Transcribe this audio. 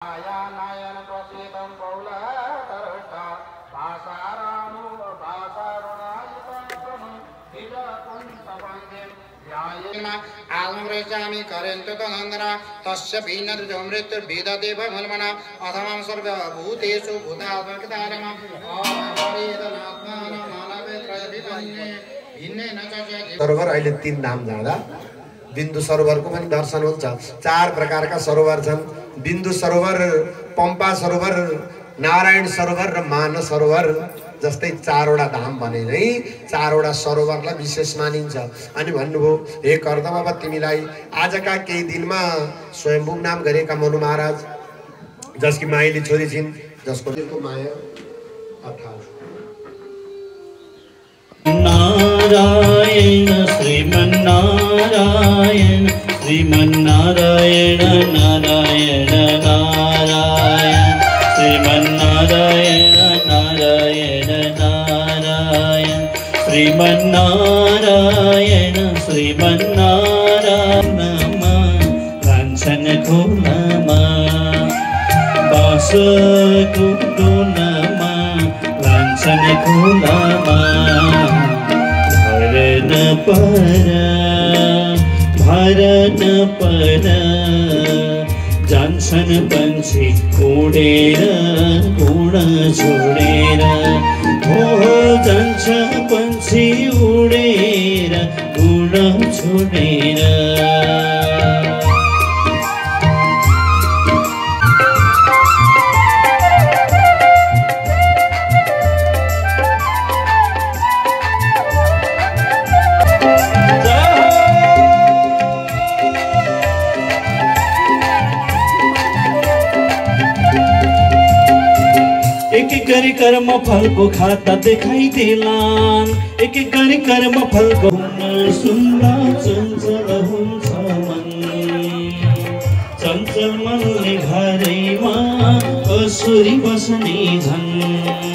नायन प्रसिद्धं पौलतरष्टा भाषाराणु भाषारुणायितं हिजकुन्तपन्दिं ध्यायेन आलम्रेजामि करेन्तु तदन्तरा तस्य भिन्नतृजो मृत्युर्भिददेव मल्मना अथमां सर्वभूतेषु भूतात्मकतारमं अवरेदनात्मानं मानवेत्रयभिपन्ने भिन्नेन च सरोवर अहिले 3 धाम जाँदा बिन्दु सरोवरको पनि दर्शन हुन्छ। 4 प्रकारका सरोवर छन्। बिन्दु सरोवर, पम्पा सरोवर, नारायण सरोवर र मानस सरोवर जस्तै 4 वटा धाम भने नै 4 वटा सरोवरलाई विशेष मानिन्छ। अनि भन्नुभयो हे कर्दम अब तिमीलाई आजका केही दिनमा स्वयम्भू नाम गरेका मनु महाराज जसकी माइली छोरी छिन् जसको माया अर्थात् नारायण श्रीमन्नारायण श्रीमन्नारायण नारायण नारायण श्रीमन्नारायण नारायण नारायण श्रीमन्नारायण श्रीमन्नारायण लाञ्छन खोलमा बास कुटुनमा लाञ्छन खोलमा भरन पर जान्छन् पंछी उडेर उड छोडेर हो जान्छ पंछी उडेर उड छोडेर। एक गरी कर्म फलको खाता देखाइदेलान् एक गरी कर्म फलको सुन्दा चञ्चल हुन्छ मन चञ्चल मनले घरैमा असुरी बस्ने झन्